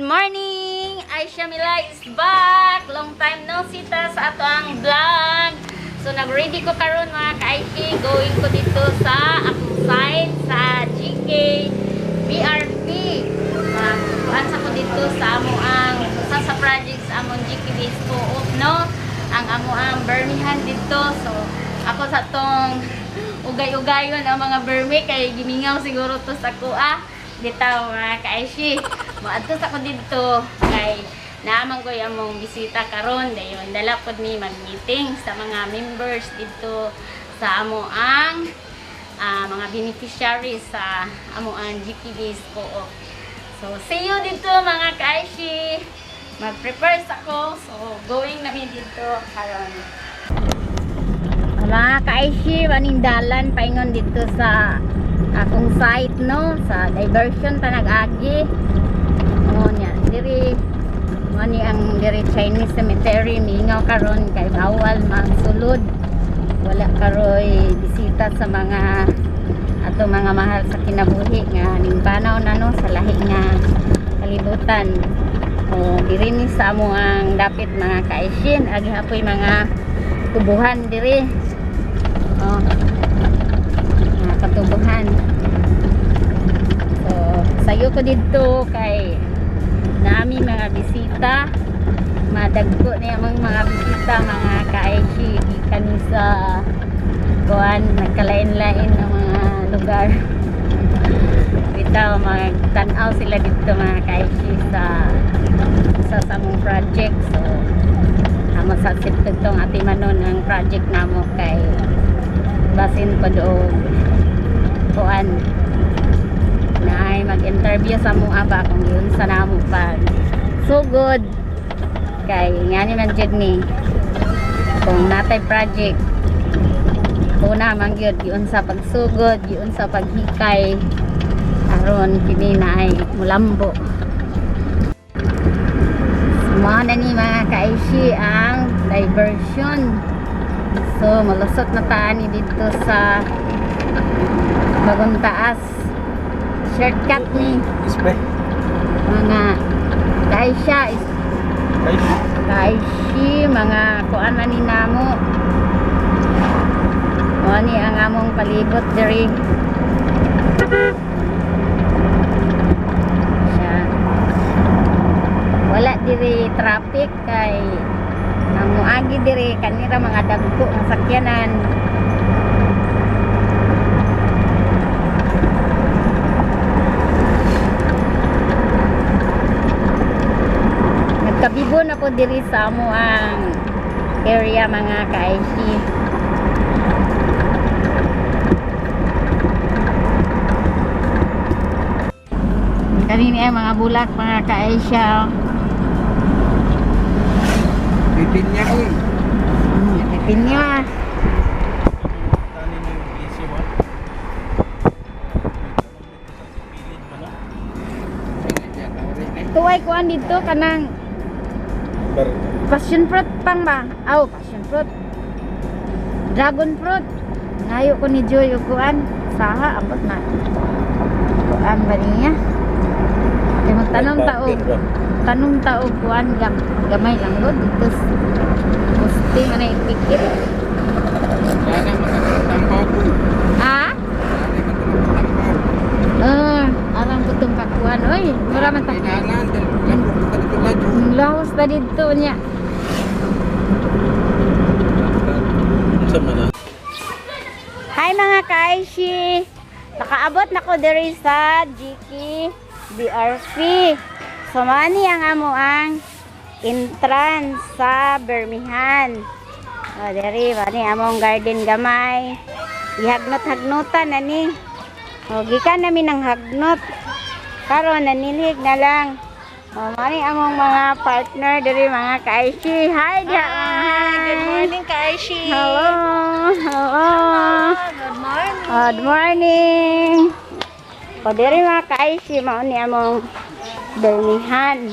Good morning! Aisha Mila is back! Long time no see ta sa ato ang vlog. So nag-ready ko karon mga ka-Aishi. Going ko dito sa akong site sa GK BRP. Kuan sa ko dito sa amo ang usa sa project sa among GK Base Co-op, no? Ang amo ang Birmingham dito. So ako sa tong ugay-ugayon ang mga Burme kay gimingaw siguro to sa kuha. Dito mga ka-Aishi, moadto sa ko dito kay naamang ko among bisita karon, dayon dala pod mi mag-meeting sa mga members dito sa amo ang mga beneficiaries sa amo ang GK Base Co-op. So see you dito mga ka-Aishi. Mag-prepare sa ko. So going na mi dito karon. Mga ka-Aishi, maning dalan paingon dito sa akong site, no, sa diversion ta nag-agi. O nya, diri mo ni ang diri Chinese Cemetery, mingaw karon kay bawal magsulod. Wala karoy bisita sa mga ato mga mahal sa kinabuhi nga ning panaw na, no, sa lahi nga kalibutan. O diri ni sa amo ang dapit mga kaishin, agi hapoy mga tubuhan diri. Oh, mga katubuhan. So, sayo ko dito kay nami mga bisita. Madagko na yung mga bisita mga kaaishi, gikan sa kuan, nagkalain-lain ng mga lugar. Bitaw magtan-aw sila dito mga kaaishi sa among project. So, amo sa tong atimanon ang project namo kay basin pa doon kuan na ay mag-interview sa among aba kung yun sa namo pag sugod kay ngani man jud ni kung natay project una man gyud yun sa pagsugod, yun sa paghikay aron kini na ay mulambo. Mao na ni mga kaaishi ang diversion. So malusot na ta ni dito sa Bagong Taas. Shortcut ni Ispe. Mga kaisha is Guys. Kaishi, mga kuan man ni namo. Mao ni ang among palibot diri. Siya. Wala diri traffic kay ang muagi diri kanira mga dagko nga sakyanan. Nagkabibo na po diri sa amo ang area mga kaaishi. Kanini ay mga bulak mga kaaisha. Pipinya ko eh. Pinya. Tanin yung easy one. Pilit pa na. Tuway kuan dito kanang passion fruit pang ba? Aw, passion fruit. Dragon fruit. Ngayo ko ni Joy og kuan. Saha ambot na. Kuan ba niya? Kay magtanom ta og tanom ta og kuan gamay lang gud dito. Gusti man ay pikit. Sana makakatampaw ko. Ha? Sana makakatampaw. Ah, arang putong kakuan. Oy, mura man ta. Kailangan, lamok ka dito ladyo. Ang lahos na dito niya. Sa mana? Hi mga kaaishi! Nakaabot na ko diri sa GK BRP. So mani ang amo ang entrance sa Birmingham. O diri mani among garden gamay. Ihagnot-hagnotan na ni. O gikan nami ng hagnot. Karon nanilhig na lang. O mani among mga partner diri mga kaaishi. Hi diha. Hi! Good morning, Kaishi! Hello. Hello. Good morning! Good morning. O diri mga kaaishi, mao ni among Birmingham.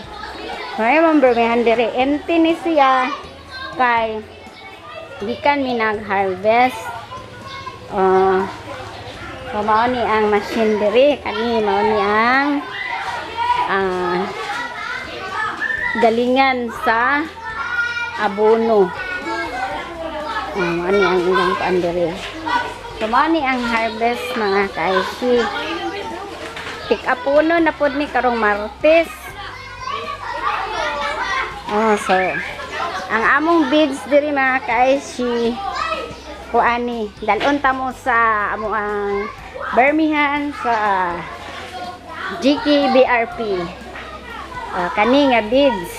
Mao among Birmingham diri empty ni siya kay gikan mi nag-harvest. So mao ni ang machine diri, kani mao ni ang Galingan sa abono. Oh, ani ang ilang kuan diri. So mao ni ang harvest, mga kaisi. Pick up puno na pod ni karong Martes. Oh, so ang among beads diri, mga kaisi, kuani, dalon ta mo sa amo ang Birmingham sa GKBRP. Kani nga beads.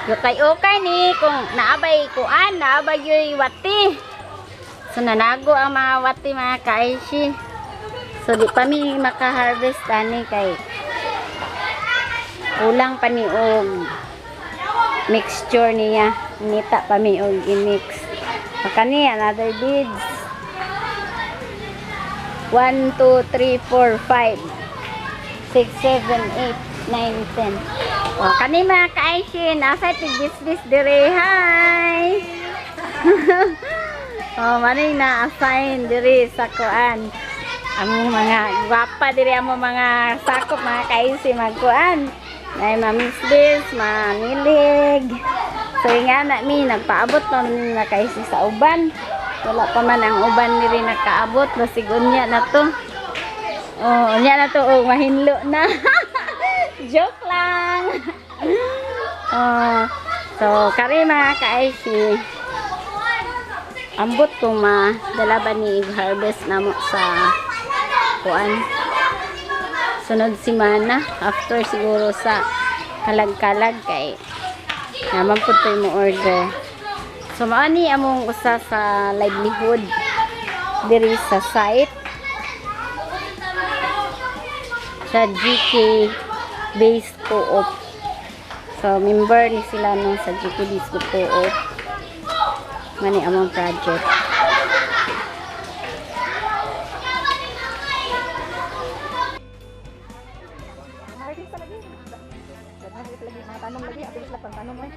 Yukay-ukay ni kung naabay kuan, naabay yoy wati. So nanago ang mga wati, mga kaaishi. So di pa mi maka-harvest ani kay kulang pa ni og mixture niya. Nita pa mi og i-mix. Kani another beads. 1, 2, 3, 4, 5, 6, 7, 8, 9, 10. O, kani mga ka-Aishi, nasa tig-business dire. Hi! Oh, maning na-assign dire sa kuan. Among mga gwapa dire, among mga sakop, mga ka-Aishi, magkuan. Nay mamisbis, manilig. So nga na mi nagpaabot na mi, mga ka-Aishi, sa uban. Wala pa man ang uban diri nakaabot, basig unya na to. Oh, unya na to, oh, mahinlo na. Joke lang. Oh, so kari, mga ka-Aishi. Ambot kung madala ba ni i-harvest na mo sa kuan. Sunod simana after siguro sa kalag-kalag kay naman po to'y mo order. So mao ni among usa sa livelihood diri sa site sa GK Base Co-op. So member ni sila no sa GK Base Co-op. Mani among project. Harvest lagi. Harvest lagi mga tanom lagi, apil sila pang tanom eh.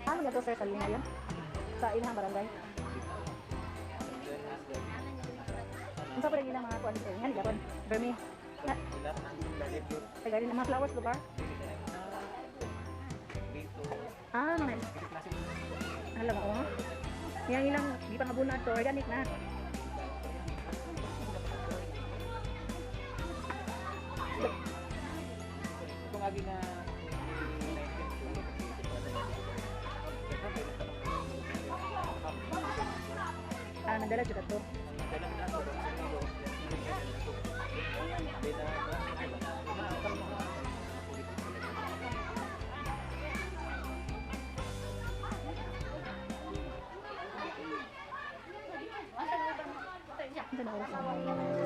Ano nga to, sir, sa linya yun? Sa ilang barangay? Unsa pa rin ilang mga kuan, sir? Nga nila kuan? Vermi. Na. Ay, gari na mga flowers lugar? Ah, mga alam mo, oh. Yang ilang di pa ngabunad to, organic na. Kung agi na Ah, nandala jud to. Unsa na oras?